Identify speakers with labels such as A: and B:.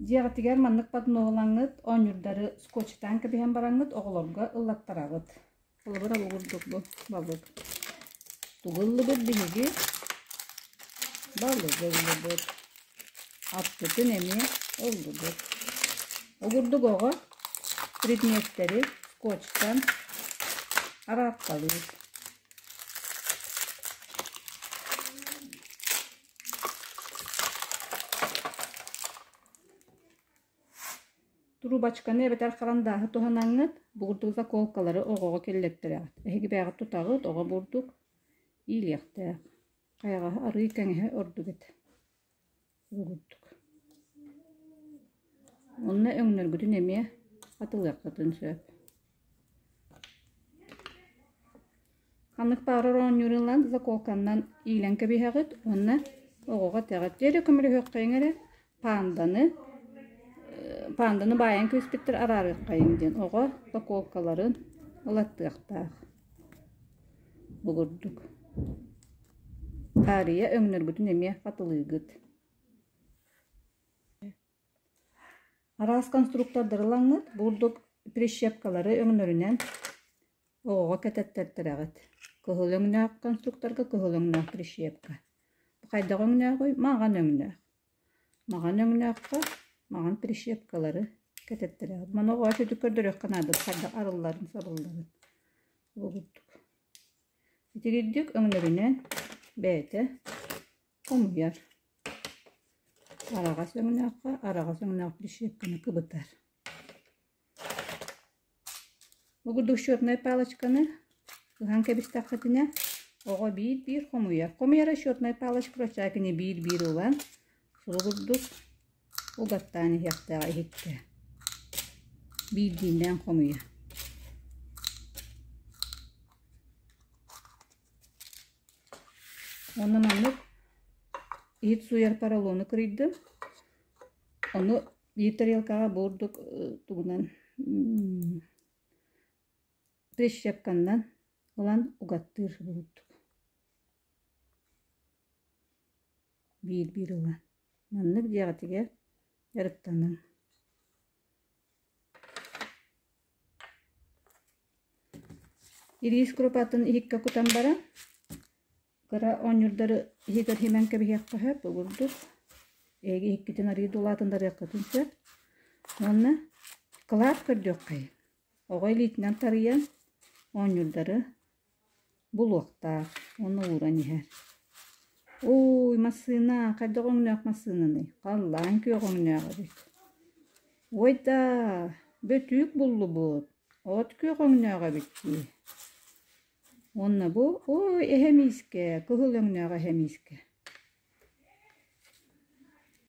A: Дьиэҕитигэр маннык подноһулаҥҥыт оонньуурдары скотчтаан кэбиһэн бараҥҥыт оҕолорго ыллаттараҕыт. Холобура бу курдук бу балык. Тугу ыллыбыт биһиги? Балыгы ыллыбыт. Аппытын эмиэ ыллыбыт. Ол курдук оҕо предметтэри скотчтан араарталыыр. Трубочканы эбэтэр харандааһы туһанаҥҥыт бурдук заколкалары оҕоҕо киллэртэрэҕит. Эһиги бэйэҕит тутаҕыт, оҕо бурдук иилиэхтээх. Хайаҕаһы арыый кэҥэһэ ордук этэ. Бу курдук. Онно өҥнөргүтүн эмиэ хатылыаххытын сөп. Ханнык баҕарар оонньууру ылан заколканнан иилэн кэбиһэҕит уонна оҕоҕо этэҕит: «Дьэ эрэ көмөлөһүөххэйиҥ эрэ, паанданы паанданы баайан кэбиспиттэр араарыаххайыҥ» диэн оҕо заколкаларын ылаттыахтаах. Бу курдук. Таарыйа өҥнөргүтүн эмиэ хатылыыгыт. Араас конструктордары ылаҥҥыт, бу курдук прищепкалары өҥнөрүнэн оҕоҕо кэтэттэрэҕит. Кыһыл өҥнөөх конструкторга кыһыл өҥнөөх прищепка. Хайдах өҥнөөҕүй? Маҕан өҥнөөх. Маҕан өҥнөөххө маҕан прищепкалары кэтэттэрэҕит. Маны оҕоҕо үчүгдүк көрдөрүөххэ наада хайдах арылларын, сабылларын. Бу курдук. Итигирдик өҥнөрүнэн бэйэтэ хомуйар. Араҕас өҥнөөххө араҕас өҥнөөх прищепканы кыбытар. Бу курдук счетнай палочканы ыһан кэбистэххитинэ оҕо биир-биир хомуйар. Хомуйара счетнай палочка баччаакини биир-биир ылан субу курдук угаттаан иһиэхтээх иһиккэ. Биирдииннээн хомуйар. Уонна маннык иһит сууйар поролону кырыйдым. Ону биир тарелкаҕа бу курдук тугунан прищепканнан ылан угаттыыр курдук. Биир-биир ылан. Маннык дьиэҕитигэр дьарыктаныҥ. Ириис крупатын иһиккэ кутан баран, кыра оонньуурдары иһигэр симэн кэбиһиэххэ сөп, бу курдук. Эһиги иһиккитин арыый дулаатыннарыаххытын сөп. Уонна кылаат көрдүөххэйиҥ. Оҕо илиитинэн тарыйан оонньуурдары Булуохтаах уонна ууран иһэр. Ууй, массыына, хайдах өҥнөөх массыынаный? Халлаан күөх өҥнөөх эбит. Ой даа, бөтүүк буллубут. От күөх өҥнөөх эбит дии. Уонна бу, ой, эһэ миискэ, кыһыл өҥнөөх эһэ миискэ.